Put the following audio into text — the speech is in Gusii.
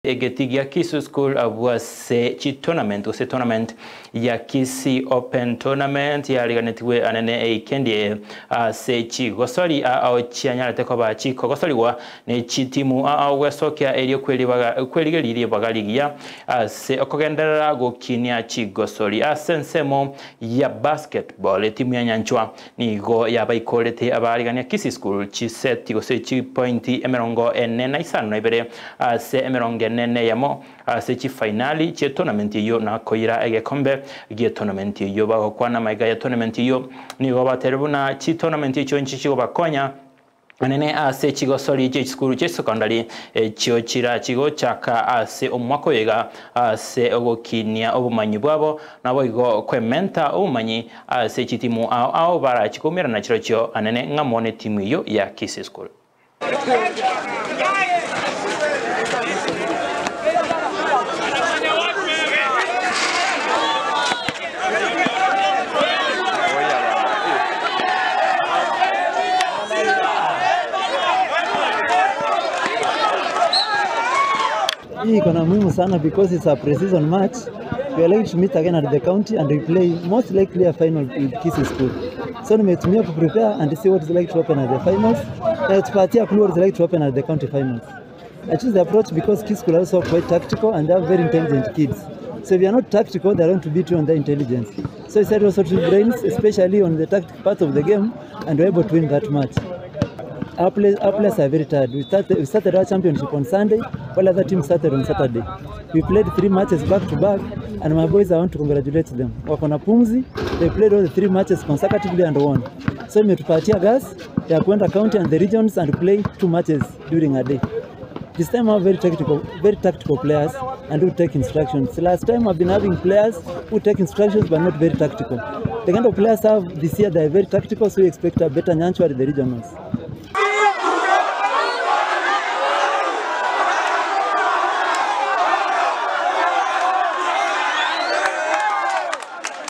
Egeti gia Kisii School abwo ase chitournament gose tournament ya Kisii Open Tournament yariganetigwe anene eikendi eye ase chigosori ao chianyarete koba chikogosorigwa ne chitimu ao gwesokia erio kwerigeria ribaga rigiya ase okogenderera gokinia chigosori. Ase ensemo ya basketball etimu ya Nyanchwa Nigo yabaikorete abaarigania Kisii School chiseti gose chipointi 45 ase 41 ase chifainali chi'etournament eyio na koira egekombe gi'etournament eyio. Bagokwana amaiga y'etournament eyio nigo baterire buna chitournament echio inchi chigobakonya Anene ase chigosori chi'echisukuru chi'esecondary echio chirachi gochaka ase omwaka oyo iga ase ogokinia obomanyi bwabo, naboigo kwementa obomanyi ase chitimu ao ao barachi koumerana chirochio anene ng'amo netimu eyio ya Kisii School. Hii iko na muhimu sana because it's a pre-season match. We are likely to meet again at the county and we play most likely a final with Kisii School. So nimetumia ku prepare and see what is like to happen at the finals. Na tupatia clue what is like to happen at the county finals. I choose the approach because Kisii School are also quite tactical and they have very intelligent kids. So if you are not tactical, they are going to beat you on their intelligence. So I said also to brains, especially on the tactical part of the game, and we're able to win that match. Our players, our players are very tired. We started, we started our championship on Sunday, while other teams started on Saturday. We played three matches back to back, and my boys, I want to congratulate them. Wako na pumzi, they played all the three matches consecutively and won. So imetupatia gas ya kwenda county and the regions and play two matches during a day. This time I have very tactical, very tactical players and who take instructions. Last time I've been having players who take instructions but not very tactical. The kind of players I have this year, they are very tactical, so we expect a better Nyanchwa at the regionals.